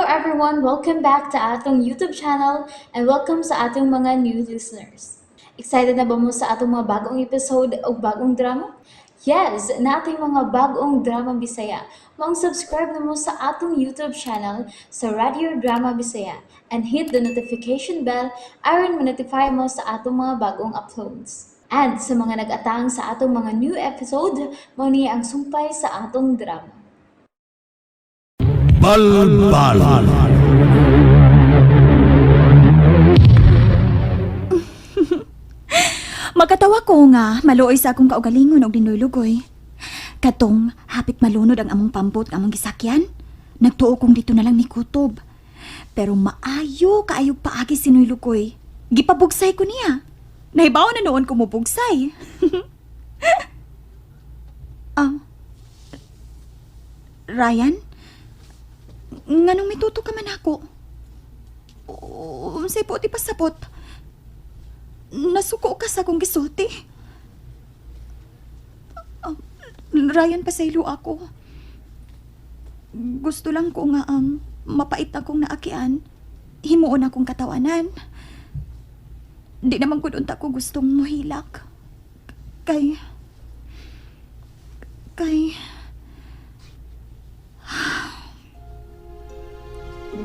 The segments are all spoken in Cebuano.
everyone! Welcome back to atong YouTube channel and welcome sa atong mga new listeners. Excited na ba mo sa atong mga bagong episode o bagong drama? Yes, nating mga bagong drama Bisaya. Maong subscribe na mo sa atong YouTube channel sa Radio Drama Bisaya and hit the notification bell aron ma-notify mo sa atong mga bagong uploads. And sa mga nag-atang sa atong mga new episode, mao ni ang sumpay sa atong drama. Balbal. Makatawa ko nga, maluoy sa akong kaugalingon og dinuylugoy. Katong hapit malunod ang among pambot nga among gisakyan. Nagtuo kong dito na lang ni kutob. Pero maayo kaayog paagi si Noy Lugoy. Gipabugsay ko niya. Nahibaw na noon ko mobugsay. Ah. Ryan? Nganong mituto ka man ako? Unsay po ti pasabot? Nasuko ka sa akong gisulti. Ah, Ryan, pasaylo ako. Gusto lang ko nga ang mapait akong naakian. Himuon akong katawanan. Di naman gud unta ko gustong muhilak. Kay...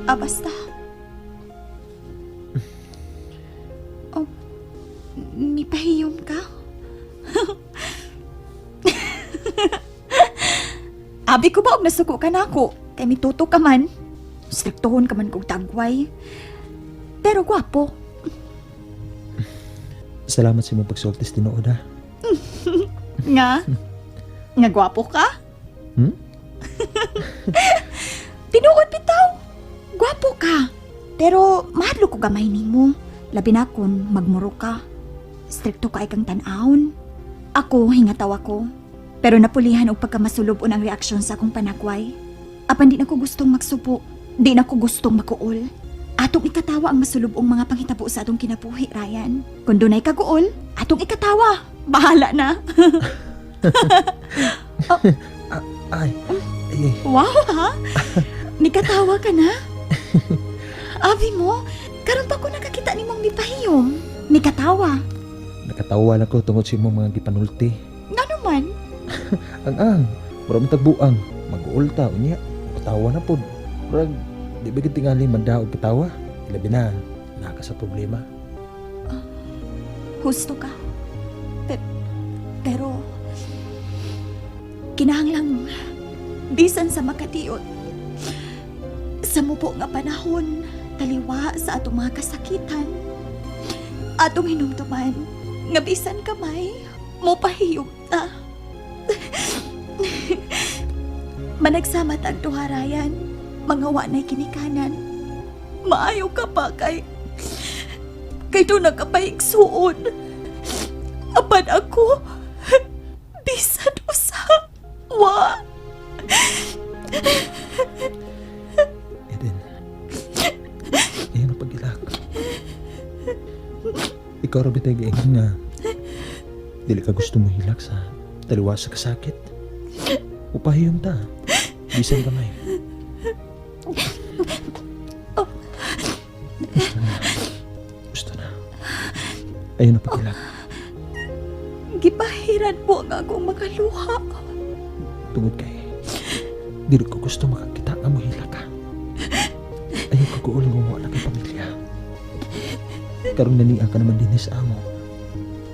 Ah, basta. Oh, nipahiyom ka? Abi ko ba og nasuko ka na ako? Kay mituto ka man. Striktohon ka man kog tagway. Pero gwapo. Salamat sa imong pagsultis tinuod ha. Nga? Nga gwapo ka? Hmm? Tinuod bitaw. Gwapo ka. Pero mahadlok ko gamay nimo. Labi na kun magmuro ka. Strikto ka ay kang tan-awon. Ako, hingataw ako. Pero napulihan og pagkamasulubon ang reaksyon sa akong panagway. Apan di na ko gustong magsubo. Di na ko gustong makuol. Atong ikatawa ang masulubong mga panghitabo sa atong kinabuhi, Ryan. Kung dunay kaguol, atong ikatawa. Bahala na. Ay, ay, Wow, ha? Nikatawa ka na? Abi mo, karon pa ko nakakita ni mong mipahiyom. Nikatawa. Nakatawa lang ko tungod sa imong mga gipanulti. Ngano man? Ang ang, mura man tagbuang, mag-uol ta unya, katawa na pod. Murag di ba gid tingali mandaog katawa? Ilabi na, naa ka sa problema. Husto ka. Pero, kinahanglang bisan sa makatiot. Sa mubo nga panahon, taliwa sa atong mga kasakitan. Atong hinumduman, nga bisan kamay, mo pahiyom ta. Managsama tag duharayan, mga wa na'y kinikanan. Maayo ka pa kay doon nagkapaigsuon. Apan ako, bisan usa, wa. Eden, iyan ang pag-ilak. Ikaw ra bitay giingon nga dili ka gusto mo hilak sa taliwa sa kasakit. Upahiyom ta. Bisan gamay. Gusto na. Gusto na. Ayun ang pag-ilak. Gipahiran mo ang akong mga luha. Tungod kay dili ko gusto makakita nga mohila ka. Ayaw ka guol nga wala kay pamilya. Karon nania ka naman dinhi sa amo.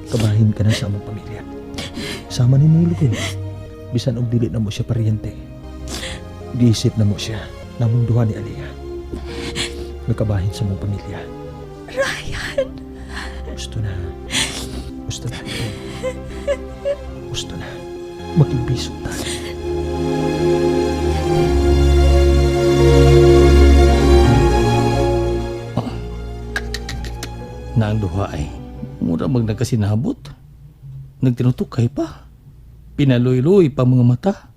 Kabahin ka na sa among pamilya. Sama ni Nilo. Bisan og dili na mo siya paryente. Giisip na mo siya namong duha ni Aliyah. Nagkabahin sa among pamilya. Ryan, Gusto na. Gusto na. Gusto na. Maging ta. Na ang duha ay mura mag nagkasinabot. Nagtinutukay pa. Pinaluy-luy pa mga mata.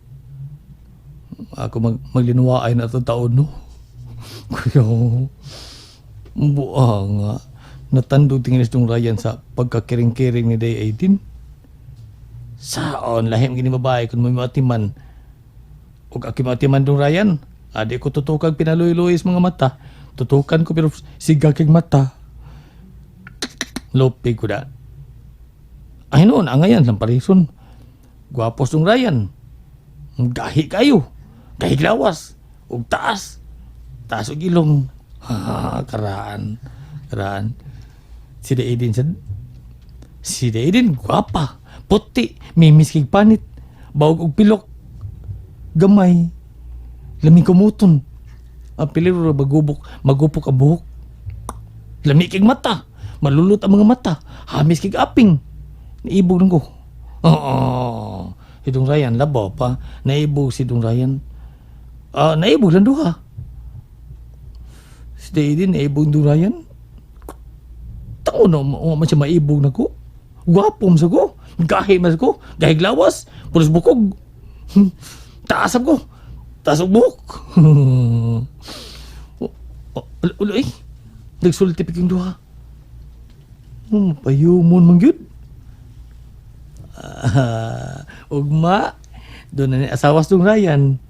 Ako maglinuwaay na itong taon, no? Kaya, buha nga. Natandog tingin itong Ryan sa pagkakiring-kiring ni Day Aiden. Saon, lahim gini babae kung may matiman. O aki matiman dong Ryan, Adi ko tutukag pinaluy-luy sa mga mata. Tutukan ko pero siga kag mata. Lupig ko da. Ay noon, angayan lang parison. Gwapos tong Ryan. Gahi kayo. Gahi lawas. Ug taas. Taas og ilong. Ha, karaan. Karaan. Si Daidin sa. Si Daidin, gwapa. Puti. Mimis kig panit. Bawog og pilok. Gamay. Laming kumuton. Ang piliro magubok, magupok ang buhok. Lami kig mata. Malulot ang mga mata. Hamis kig aping. Naibog lang ko. Oo. Si Dong Ryan, labaw pa. Naibog si Dong Ryan. Ah, naibog lang duha. Si Daidin, naibog Dong Ryan. Tango na, man siya maibog na ko. Gwapo man sa ko. Gahi man sa ko. Gahi lawas. Pulos bukog. Taas ko. Taas ang buhok. Oh, oh, ulo eh. Nagsulti pa kang duha. Oh, payumon man gyud. Ah, ugma, doon na ni asawa sa Dong Ryan.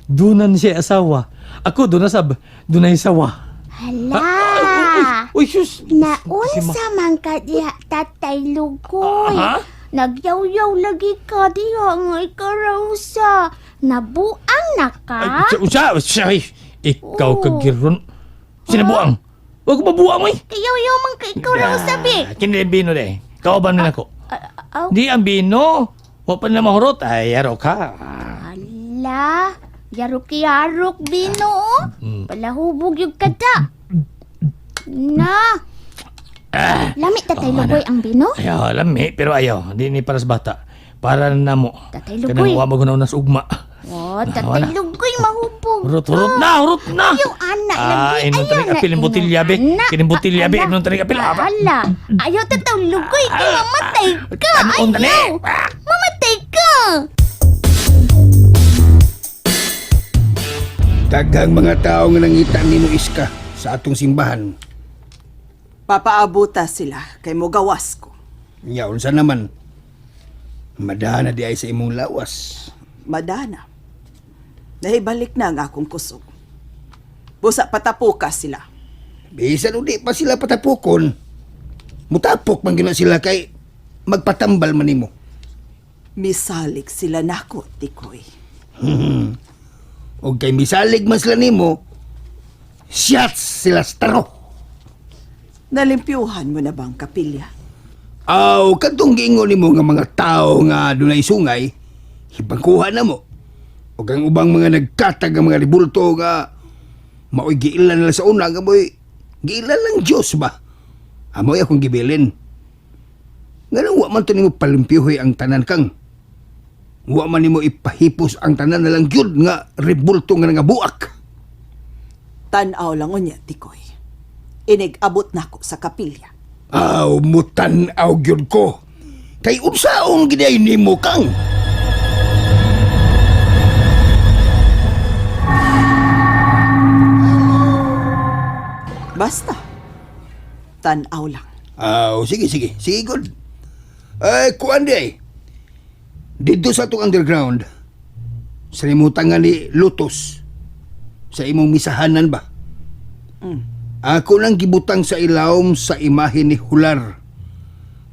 Doon na ni siya asawa. Ako doon na sab, doon na sawa. Hala! Uy, uy, sus. Naunsa man ka diha, Tatay Lugoy. Ah, ha? Nagyaw-yaw lagi ka diha nga ikaw sa. Nabuang na ka? Ay, usa, usa, ay, ikaw Oo. kagiron. Sinabuang. Huwag ko mabuang, oy. Kayaw-yaw man ka ikaw raw sabi. Ah, Kini ang bino de. Kauban na ako. Aw, Di ang bino. Wa pa na mahurot. Ay, yaro ka. Hala, yarok-yarok bino. oh. Palahubog yung kada. Na. Lami Tatay Oo, Lugoy na. ang bino? Ayaw, lami. Pero ayaw. Di ni para sa bata. Para na mo. Tatay Lugoy. Kanang wa magunaw na sa ugma. Oh, Wala. Tatay Lugoy mahubog. Hurot, hurot na, hurot na. Ayaw, ana, Ah, lagi. inom Ayaw tanig na, apil ng inom, botilya, be. ana. Kining botilya, be. Ala. Inom tanig apil. Ah, ba? Ala, ayaw Tatay Lugoy, kay mamatay ka. Tanon tani. Ayaw, mamatay ka. Daghang mga tao nga nangita nimo iska sa atong simbahan. Papaabuta sila kay mogawas ko. Nya unsa naman? Madana di ay sa imong lawas. Madana. Nahibalik na ang akong kusog. Busa patapuka sila. Bisan udi pa sila patapukon. Mutapok man gyud na sila kay magpatambal man nimo. Misalik sila nako, tikoy. Og kay misalig man sila nimo, shots sila staro. Nalimpyuhan mo na bang kapilya? Aw, kadtong giingon nimo nga mga tao nga dunay sungay, hibangkuha na mo. Og ang ubang mga nagkatag nga mga ribulto nga maoy giilan nila sa una nga mo'y giilan lang Diyos ba? Amoy akong gibilin. Nganong wa man to nimo palimpyuhoy ang tanan kang. Wa man nimo ipahipos ang tanan na lang gyud nga ribulto nga nangabuak. Tanaw lang unya, tikoy. Inig-abot nako sa kapilya. Aw, mutan-aw gyud ko. Kay unsaon giday nimo kang? Basta. Tanaw lang. Aw, sige, sige. Sige, good. Ay, kuan di ay. Dito sa atong underground, sa limutan nga ni Lotus, sa imong misahanan ba? Ako nang gibutang sa ilawom sa imahe ni Hular,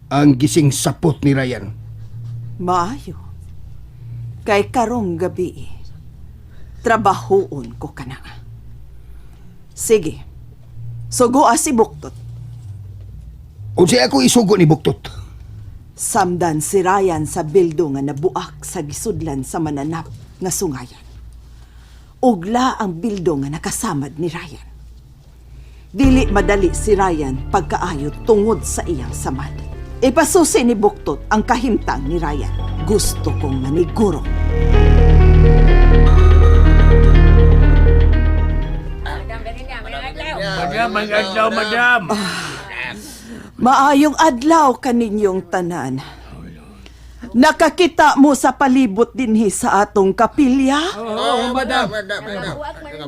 ang gising sapot ni Ryan. Maayo. Kay karong gabi, trabahoon ko ka na. Sige. Sugoa si Buktot. Unsay ako isugo ni Buktot. Samdan si Ryan sa bildo nga nabuak sa gisudlan sa mananap nga sungayan. Ugla ang bildo nga nakasamad ni Ryan. Dili madali si Ryan pagkaayo tungod sa iyang samad. Ipasusi ni Buktot ang kahimtang ni Ryan. Gusto kong maniguro. Madam, ang adlaw, madam. Maayong adlaw kaninyong tanan. Nakakita mo sa palibot dinhi sa atong kapilya? Oo, madam.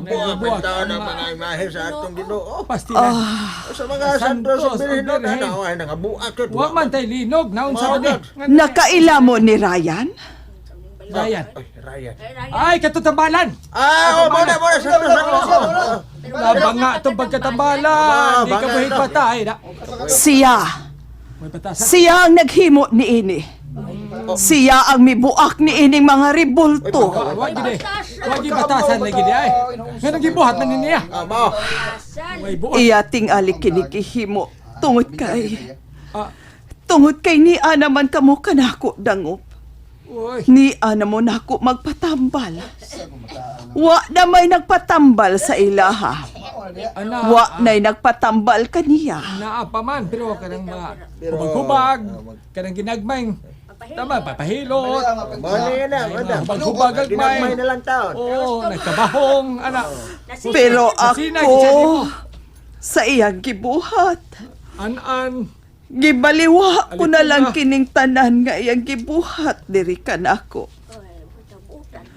Buak ang ng mga imahe sa atong Ginoo. Pastilan. Sa mga santo sa Birhen tanaw ay nangabuak yun. Wa man tay linog naon sa ni. Nakaila mo ni Ryan? Ryan. Ay, Ryan. Ay, katutambalan. Ah, oh, muna, muna. Sakto, sakto. Nabanga itong pagkatambalan. Di ka buhit patay. Na. Siya. May batasan. Siya ang naghimo niini. Siya ang mibuak niining mga ribulto. Wag gid eh. Wag gid batasan lagi di ay. Nga gibuhat man niya. Ah, mao. May buot. Iya tingali kini gihimo tungod kay Ah. tungod kay niya naman kamo kanako dangop. Uy. Niya na mo nako magpatambal. Wa na may nagpatambal sa ilaha. Ana. Wa na'y nagpatambal kaniya. Naa pa man pero kanang mga hubag-hubag, kanang ginagmay. Tama, papahilot. Muna yan na, madam. Hubag-hubag agmay. Ginagmay na lang taon. Oo, nagkabahong, ana. Pero Nasina, ako gitsa sa iyang gibuhat. An-an. Gibaliwa ko na lang Alipuna. kining tanan nga iyang gibuhat diri kanako.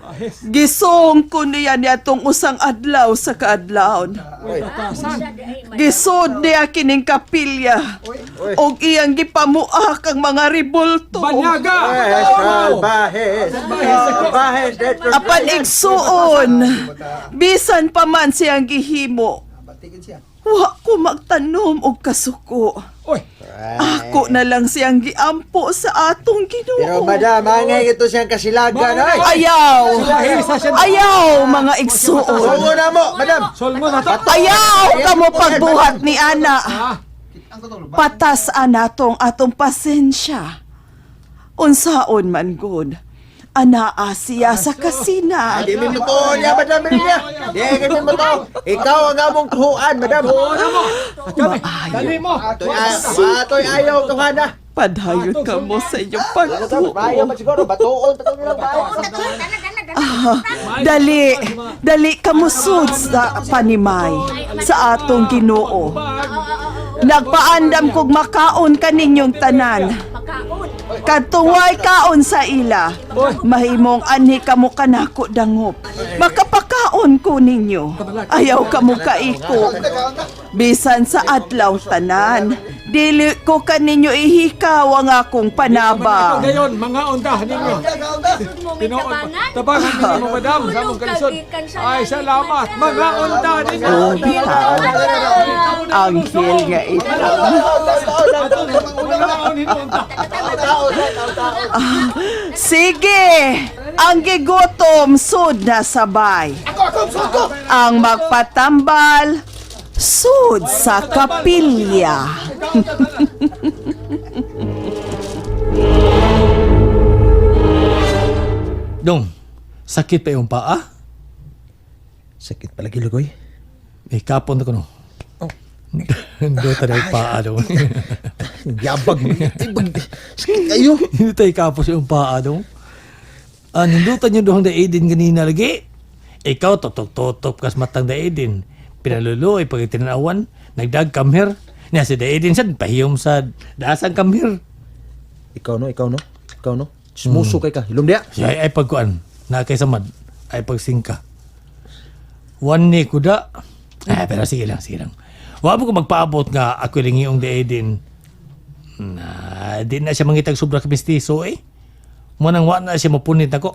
Ahis. Gisong ko niya niatong usang adlaw sa kaadlawon. May batasan. Gisod niya kining kapilya. Og iyang gipamuak ang mga ribulto. Banyaga! Eh, salbahe. Salbahe. Apan igsuon, bisan pa man siyang gihimo, wa ko magtanom og kasuko. Uy, Ako na lang siyang giampo sa atong Pero Ginoo. madam, angay ito siyang kasilagan, ay. Ayaw! Lahisa siya. Ayaw, mga igsuon! Sungo na mo, madam. Solmo na to. Ayaw kamo pagbuhat ni Ana! Ah, Patas ana tong atong pasensya. Unsaon man gud, anaa siya sa kasina. Di mi mo niya, madam niya. Di mi mo to. Ikaw ang among tuhuan, madam. oo na mo. At kami, Maayo. dali mo. Atoy atoy ayaw tuhan na. Padayon ka mo sa iyong pagtuo. Bayo man siguro, batuon ta nila bayo. Dali, dali kamusod sa panimay sa atong Ginoo. Nagpaandam kog makaon kaninyong tanan. Kadtong way kaon sa ila, mahimong anhi kamo kanako dangop. Makapakaon ko ninyo. Ayaw kamo kaiko. Bisan sa adlaw tanan, dili ko kaninyo ihikaw ang akong panaba. Ito gayon, mga ondahan ninyo. Pinoon pa. Tabangan ninyo mo, madam, sa among kalisod. Ay, salamat. Mga ondahan ninyo. Oh, bitaw. Anghel nga ito. Mga ondahan. Sige! Ang gigutom, sud na sabay. Ang magpatambal, sud sa kapilya. Dong, sakit pa yung paa? Sakit palagi, Lugoy. Eh, kapon na ko no. Oh. Hindi tayo paa dong. Yabag mo. Ibag. Sakit kayo. Hindi tayo kapos yung paa dong. Ah, nindutan yung doon daidin ganina lagi. Ikaw, tutok-tutok kas matang daidin. Pinalulo, ay pag tinanawan, nagdag come here. Niya si daidin sad, pahiyom sad. Dasang come here. Ikaw no, ikaw no. Ikaw no. Smuso kay ka. Hilom diya. Siya ay, ay pagkuan, na kay samad, ay pagsingka. One ni kuda. Eh, pero sige lang, sige lang. Wa mo ko magpaabot nga ako lang iyong daidin. Na, di na siya mangitag sobra ka mistiso eh. Mo nang wa na siya mapunit ako.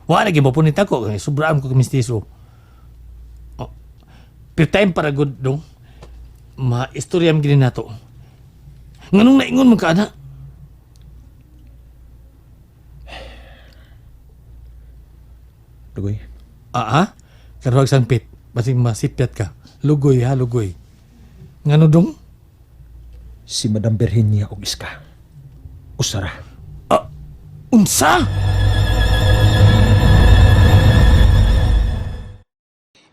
Wa na gyud mapunit ako, kay sobraan ko ka mistiso. Oh. Pero time para good dong. Ma-istorya man gini nato. Nganong naingon mo ka ana? Lugoy. Ah, ah? Karuhag sangpit. Basing masipyat ka. Lugoy ha, lugoy. Ngano dong? Si Madam Virginia og Iska. Usara. Ah, unsa?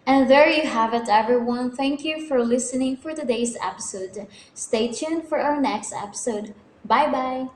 And there you have it, everyone. Thank you for listening for today's episode. Stay tuned for our next episode. Bye bye.